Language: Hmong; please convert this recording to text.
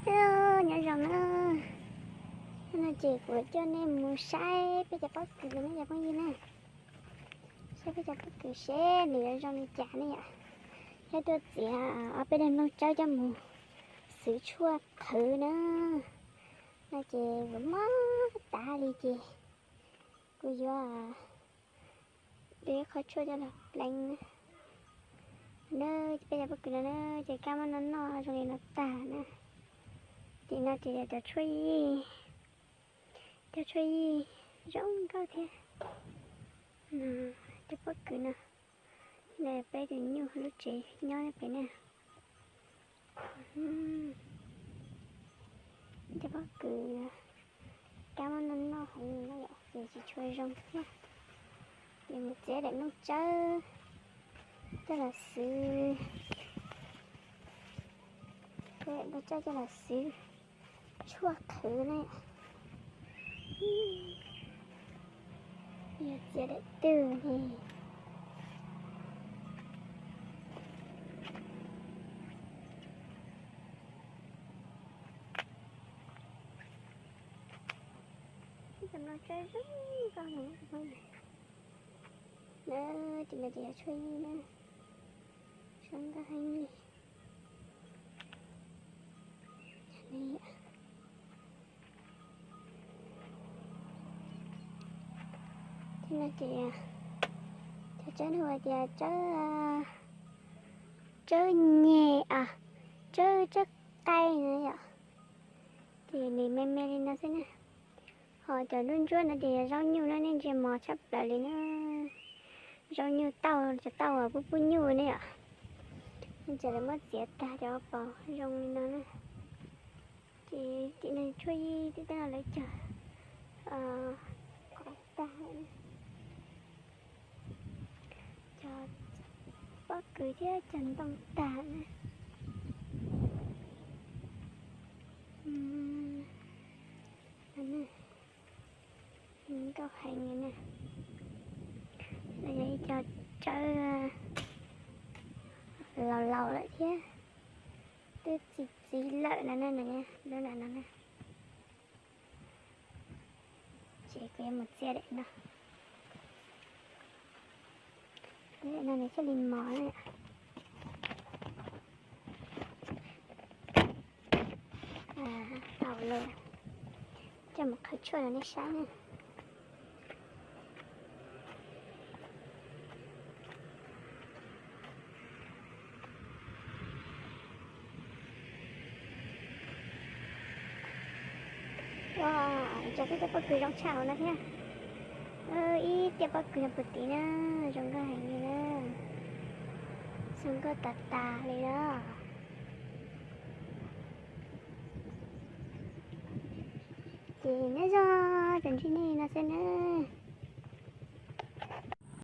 Hello, nyob zoo na. Hnub no ces kuv coj nej mus saib peb cov pob kws na cov phooj ywg na. Saib peb cov pob kws seb nws yuav zoo li cas ne yom. Thiab tuaj txiav ob peb daim nplooj tsawb coj mus xwb tshuaj qhwv na. No ces kuv mob tas li ces kuv yuav de ib qho tshuaj coj los pleev na. Na, peb cov pob kws no na ces kab mob noj noj zoo li no tag na. Ces no ces yog cov tshuaj yij, cov tshuaj yij zoo nkauj thiab. Cov pob kws no, no peb tus nyuj lub tsev nyob pem na. Cov pob kws kab mob noj noj heev no yom, ces tsis tshua zoo thiab. Ces mus txiav daim nplooj tsawb coj los xwb, txiav daim nplooj tsawb coj los xwb tshuaj qhwv na. Yog txiav daim twg ne. Ib cov nplooj tsawb zoo nkauj heev na. Ces no ces yog tshuaj yij na, zoo nkauj heev li. Thiab no ces cov tsawb no hu tias tsawb, tsawb nyeg a, tsawb, tsawb qaib no yom. Ces nws me me li no xwb na. Ho cov ntsuab ntsuab no ces yog zaub nyuj na, nej ntsia mos tshaj plaws li na. Zaub nyuj tauj, cov tauj uas pub pub nyuj ne yom. Nej tseem lawv muab txiav tag cov pos zoo li no na. Ces tim no tshuaj yij, tim no lawv cog qhov tag, cog pob kws thiab cog ntoo tag na. Nkauj heev li na. No yog ib co tsawb laus laus lawm thiab, twb txi txiv lawm no na, lub no no na. Ces kuv yuav mus txiav daim no. Daim no nws thiaj li mos na. Tau lawm, coj mus qhwv tshuaj rau nej saib na. Ua, cov peb cov pob kws zoo tshaj hauv no thiab. Ib tiaj pob kws no puag tid na, zoo nkauj heev li na. Zoo nkauj tas tas li na. Ces nyob zoo, tseem ntsib nej no xwb na.